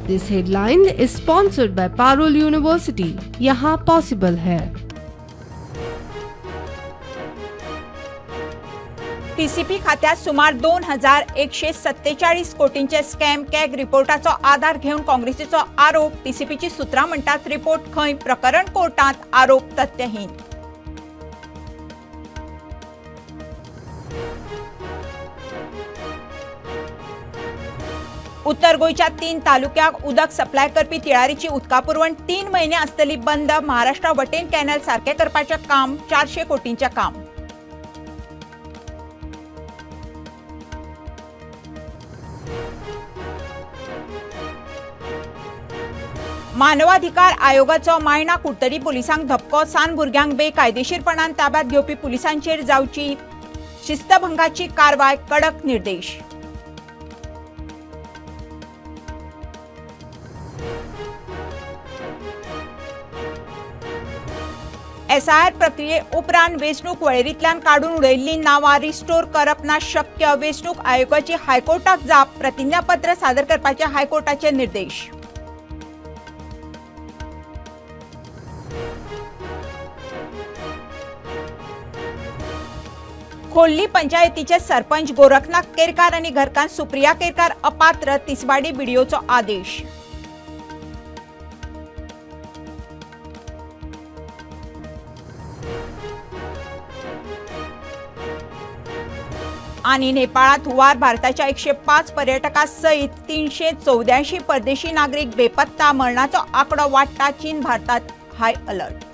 This headline is sponsored by Parul University. यहाँ possible है। TCP खात्यात सुमार 2147 कोटींचे स्कॅम। कॅग रिपोर्टाचो आधार घेवन काँग्रेसीचो आरोप। टीसीपीची सूत्रां म्हणटात रिपोर्ट खंय, प्रकरण कोर्टात, आरोप तथ्यहीन। उत्तर गोंयच्या 3 तालुक्याक उदक सप्लाय करपी तिळारीची उदका पुरवण 3 म्हयने आसतली बंद। महाराष्ट्रा वटेन कॅनल सारकें करपाचें काम, 400 कोटींचें काम। मानवाधिकार आयोगाचो मायणा कुडतरी पुलिसांक धपको। सान भुरग्यांक बेकायदेशीरपणान ताब्यात घेवपी पुलिसांचेर जावची शिस्तभंगाची कारवाय, कडक निर्देश। एसआयआर प्रक्रिये उपरांत वेंचणूक वळेरींतल्यान काडून उडयल्लीं नांवां रिस्टोर करप ना शक्य। वेंचणूक आयोगाची हायकोर्टाक जाप। प्रतिज्ञापत्र सादर करपाचे हायकोर्टाचे निर्देश। खोर्ली पंचायतीचे सरपंच गोरखनाथ केरकार आनी घरकान्न सुप्रिया केरकार अपात्र। तिसवाडी बीडीओचो आदेश। आणि नेपाळात हुवार, भारताच्या 105 पर्यटकां सयत 384 परदेशी नागरीक बेपत्ता। मरणाचो आकडो वाडटा। चीन भारतात हाय अलर्ट।